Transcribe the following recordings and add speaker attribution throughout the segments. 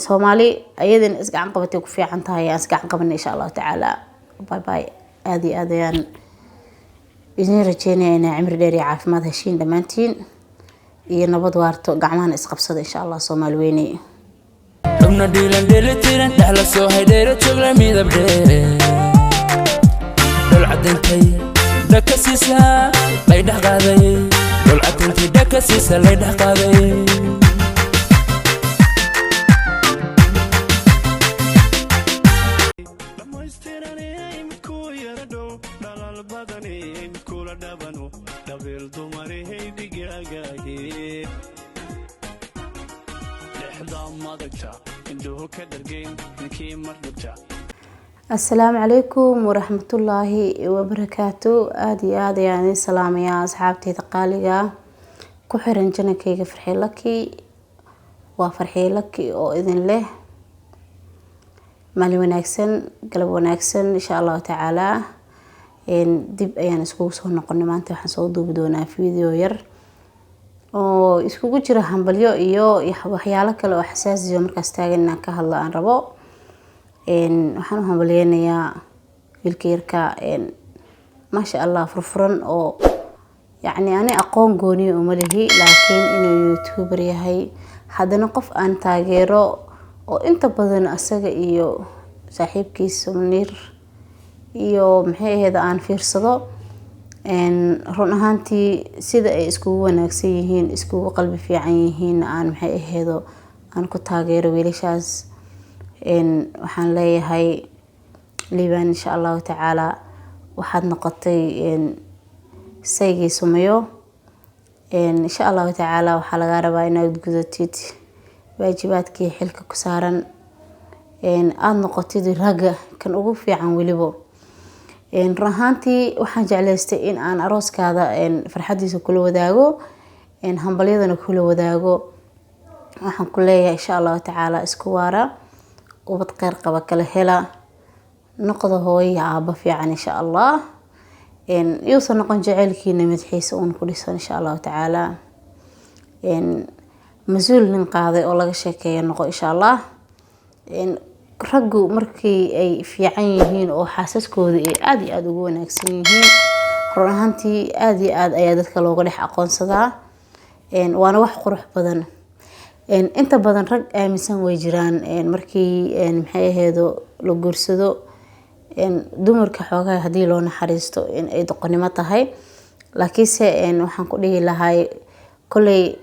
Speaker 1: Soomaali ayadana isgacan qabatay ku fiican tahay. Aan isgacan qabanay, insha Allahu tacaala. Bye bye. Aada iyo aad ayaan idin rajeynaya inaa cimri dheer iyo caafimaad heshiin dhammaantiin iyo nabad waarto. Gacmahana isqabsada, insha Allah. Soomaali weyney.
Speaker 2: Xubna dhiilan dheelitiran, dhexla soo haydheero, jogla midab dheere, dhol cadintay dhaka siisa lay dhex qaaday, dhol cadintay dhaka siisa lay dhex qaaday.
Speaker 3: Dhammaystiranay midkuu yara dhow, dhalaal badanay midkula dhabano, dhabiil dumarihey dhigaagaaye, dhexda madagta indhuhu ka dhargeyn ninkii mar dhibta.
Speaker 1: Asalaamu calaykum waraxmatullaahi wabarakaatu. Aada iyo aada ayaan idin salaamayaa, asxaabteyda qaaliga ah ku xiran channelkayga Farxii Laki. Waa Farxii Laki oo idin leh maalin wanaagsan, galab wanaagsan, insha Allahu tacaalaa. Dib ayaan iskugu soo noqonay. Maanta waxaan soo duubi doonaa video yar oo iskugu jira hambalyo iyo waxyaalo kale oo xasaasiyo markaas taagan inaan ka hadlo aan rabo. Waxaan u hambalyeynayaa wiilka yarka, maasha Allah, furfuran oo yacni ani aqoon gooniya uma lihi, laakiin inuu YouTuber yahay, haddana qof aan taageero oo inta badan asaga iyo saaxiibkiisa Muniir iyo maxay ahayd aan fiirsado. Run ahaantii sida ay iskugu wanaagsan yihiin, iskugu qalbi fiican yihiin, aan maxay ahaydo aan ku taageero wiilashaas. Waxaan leeyahay Liibaan, insha Allahu tacaala, waxaad noqotay saygii Sumayo. Insha Allahu tacaala waxaa lagaa rabaa inaad gudatid waajibaadkii xilka ku saaran, aada noqotid ragga kan ugu fiican welibo. Run ahaantii waxaan jeclaystay in aan arooskaada farxadiisa kula wadaago, hambalyadana kula wadaago. Waxaan ku leeyahay, insha Allahu tacaala, isku waara, ubad kheyr qaba kala hela, noqda hooyo iyo aabo fiican, insha Allah. Yuusan noqon jaceylkiina madaxiisa uun ku dhisan, insha Allahu tacaala. Mas-uul nin qaaday oo laga sheekeeyo noqo, insha Allah. Raggu markii ay fiican yihiin oo xaasaskooda ay aada iyo aada ugu wanaagsan yihiin, run ahaantii aada iyo aada ayaa dadka looga dhex aqoonsadaa, waana wax qurux badan. Inta badan rag aaminsan way jiraan markii maxay aheedo la guursado dumarka xoogaha haddii loo naxariisto in ay doqonnimo tahay, laakiinse waxaan ku dhihi lahay, kolley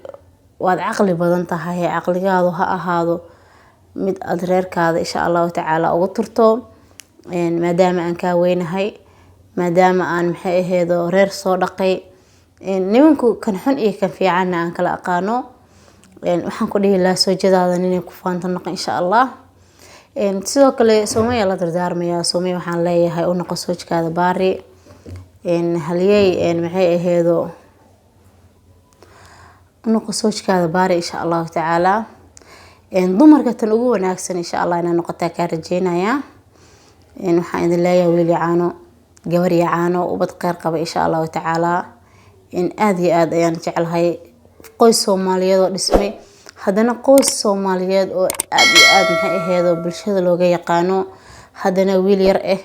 Speaker 1: waad caqli badan tahay, caqligaadu ha ahaado mid aada reerkaada, insha Allahu tacaala, ugu turto. Maadaama aan kaa weynahay, maadaama aan maxay aheedo reer soo dhaqay, nimanku kan xun iyo kan fiicanna aan kala aqaano, waxaan ku dhihi lahaa soojadaada inay ku faanto noqo, insha Allah. Sidoo kale Soomaya la dardaarmayaa. Soomaya waxaan leeyahay, u noqo soojkaada baari, haliyey maxay aheedo, u noqo soojkaada baari, insha Allahu tacaala. Dumarka tan ugu wanaagsan, insha Allah, inaa noqotaa kaa rajeynayaa. Waxaan idin leeyahay wiil iyo caano, gabar iyo caano, ubad kheyr qaba, insha Allahu tacaala. Aada iyo aada ayaan jeclahay qoys Soomaaliyeed oo dhismay, haddana qoys Soomaaliyeed oo aada iyo aada maxay aheedo bulshada looga yaqaano, haddana wiil yar ah.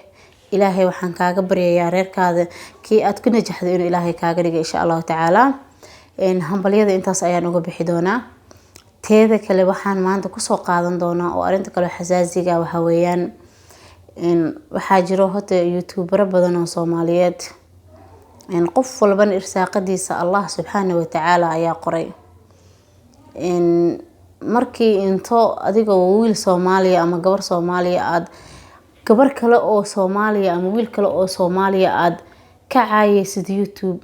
Speaker 1: Ilaahay waxaan kaaga baryayaa reerkaada kii aad ku najaxdo inuu Ilaahay kaaga dhigo, insha Allahu tacaala. Hambalyada intaas ayaan uga bixi doonaa. Teeda kale waxaan maanta kusoo qaadan doonaa oo arrinta kale xasaasiga waxaa weeyaan, waxaa jiro horta YouTubero badan oo Soomaaliyeed. Qof walbana irsaaqadiisa Allah subxaana watacaala ayaa qoray. Markii into adigoo wiil Soomaaliya ama gabar Soomaaliya aada gabar kale oo Soomaaliya ama wiil kale oo Soomaaliya aada ka caayeysid YouTube,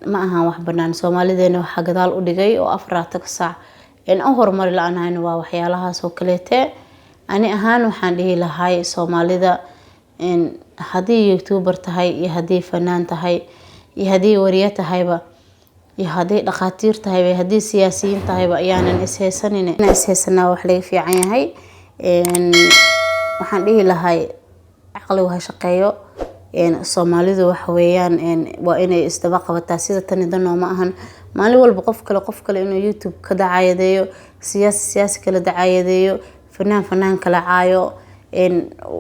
Speaker 1: ma ahan wax banaan. Soomaalideena waxaa gadaal u dhigay oo 24 saac u horumari la-aanahayna waa waxyaalahaas oo kaleete. Ani ahaan waxaan dhihi lahay Soomaalida, haddii YouTuber tahay iyo haddii fanaan tahay iyo haddii wariye tahayba iyo haddii dhakhaatiir tahayba iyo haddii siyaasiyiin tahayba, ayaanan isheysanin. Inaan isheysanaa wax laga fiican yahay. Waxaan dhihi lahay caqligu ha shaqeeyo. Soomaalidu waxa weeyaan waa inay isdaba qabataa. Sida tani danoo ma ahan maalin walba qof kale inuu YouTube ka dacayadeeyo. Siyaasi siyaasi kala dacaayadeeyo, fanaan fanaan kala caayo,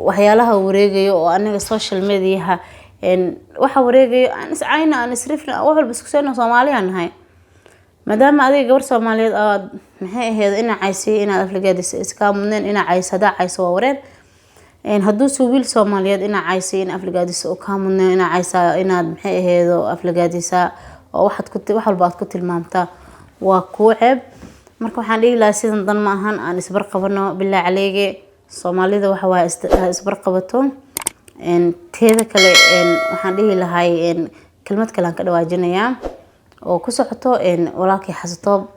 Speaker 1: waxyaalaha wareegayo oo anaga social mediaha waxa wareegayo, aan iscayna, aan isrifna, wax walba isku seyno. Soomaaliyaan nahay. Maadaama adiga gabar Soomaaliyeed aad maxay ahayd inaa caysiyo, inaad aflagaadiso iskaa mudneen. Inaa cayso, hadaa cayso, waa wareer. Hadduuse wiil Soomaaliyeed inaa caysiyo, in aflagaadiso oo kaa mudneen, inaa caysaa, inaad maxay aheedo aflagaadisaa oo waxaad ku wax walba aad ku tilmaamtaa, waa kuu ceeb. Marka waxaan dhihi lahaa, sidan dan ma ahan. Aan isbar qabano, bilaa caleyge. Soomaalida waxa waaye ha isbar qabato. Teeda kale, waxaan dhihi lahay, kelmad kale aan ka dhawaajinayaa oo ku socoto walaalkii Xasatoob.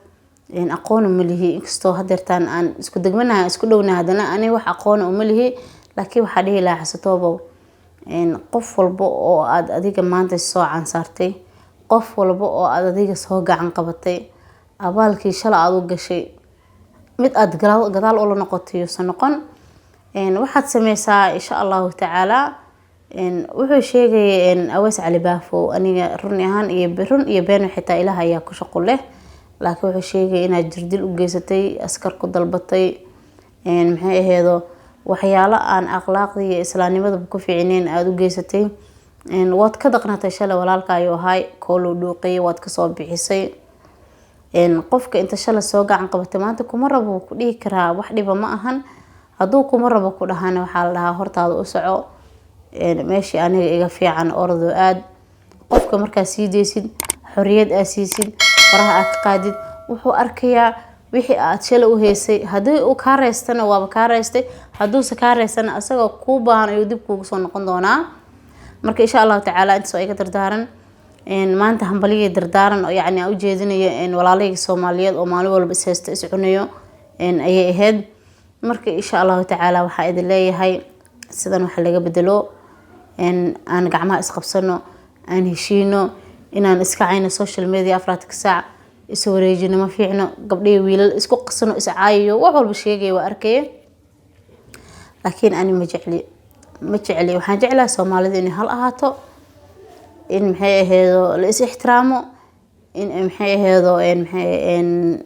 Speaker 1: Aqoon uma lihi, inkastoo hadeertaan aan isku degmanahay, isku dhownahay, haddana ani wax aqoona uma lihi. Laakiin waxaa dhihi lahaa, Xasatoobow, qof walba oo aad adiga maanta soo cansaartay, qof walba oo aad adiga soo gacan qabatay, abaalkii shala aada u gashay mid aada gadaal ula noqotay yuusan noqon. Waxaad sameysaa, insha Allahu tacaala. Wuxuu sheegayay Aweys Cali Baafo, aniga run ahaan iyo run iyo been xitaa Ilaah ayaa ku shaqo leh, laakiin wuxuu sheegay inaad jirdil u geysatay, askar ku dalbatay, maxay aheedo, waxyaalo aan akhlaaqda iyo islaamnimadaba ku fiicneyn aada u geysatay. Waad ka daqnatay shalay, walaalka ayuu ahaay, kooluu dhuuqayay, waad kasoo bixisay. Qofka inta shalay soo gacan qabatay maanta kuma rabo ku dhihi karaa, wax dhiba ma ahan. Hadduu kuma rabo ku dhahana, waxaa la dhahaa hortaada u soco, meeshii aniga iga fiican ordo aad. Qofka markaa sii deysid, xoriyad aa siisid, faraha aad ka qaadid, wuxuu arkayaa wixii aad shalay u heysay. Haddii uu kaa reystana, waaba kaa reystay. Hadduuse kaa reystana, asagoo kuu baahan ayuu dib kuugu soo noqon doonaa. Marka insha Allahu tacaala intaas waa iga dardaaran maanta, hambalyay dardaaran oo yacni aan ujeedinayo walaalahayga Soomaaliyeed oo maalin walba is haysto, is cunayo ayay ahayd. Marka insha Allahu tacaala waxaa idin leeyahay, sidan waxa laga bedelo, aan gacmaha isqabsano, aan heshiino. Inaan iska cayno social media 24 saac, is wareejino, ma fiicno. Gabdhihi wiilal isku qasano, is caayayo, wax walba sheegaya waa arkaya, laakiin ani ma jecli, ma jecli. Waxaan jeclahay Soomaalida inay hal ahaato, in maxay aheedo la is ixtiraamo, in maxay aheedo maxay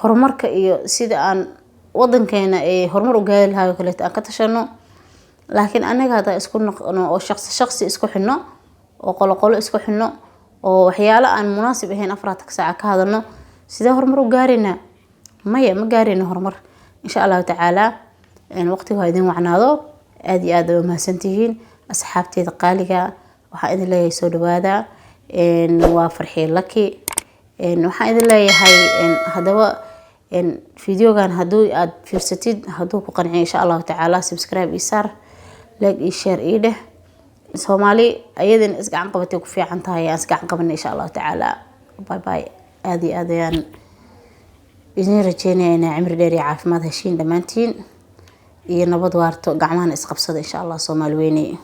Speaker 1: horumarka iyo sida aan wadankeena ay horumar u gaari lahaay oo kaleeto aan ka tashano. Laakiin anaga haddaa isku noqono oo shaqsi shaqsi isku xidhno oo qolo qolo isku xidhno oo waxyaalo aan munaasib ahayn 24 saaca ka hadalno, sidee horumar u gaaraynaa? Maya, ma gaarayno horumar. Insha Allahu tacaala waqtigu ha idin wacnaado. Aada iyo aad ay umahadsantihiin, asxaabteeda qaaliga. Waxaan idin leeyahay soo dhawaada. Waa Farxiye Laki. Waxaan idin leeyahay, haddaba videogan hadduu aad fiirsatid, hadduu ku qanciyo, insha Allahu tacaala subscribe ii saar, like iyo share ii dheh. Soomaali ayadana isgacan qabatay ku fiican tahay. Aan isgacan qabanay, insha Allahu tacaala. Bye bye. Aada iyo aad ayaan idin rajeynaya inaa cimri dheer iyo caafimaad heshiin dhammaantiin iyo nabad waarto, gacmahana isqabsada, insha Allah. Soomaali weyney.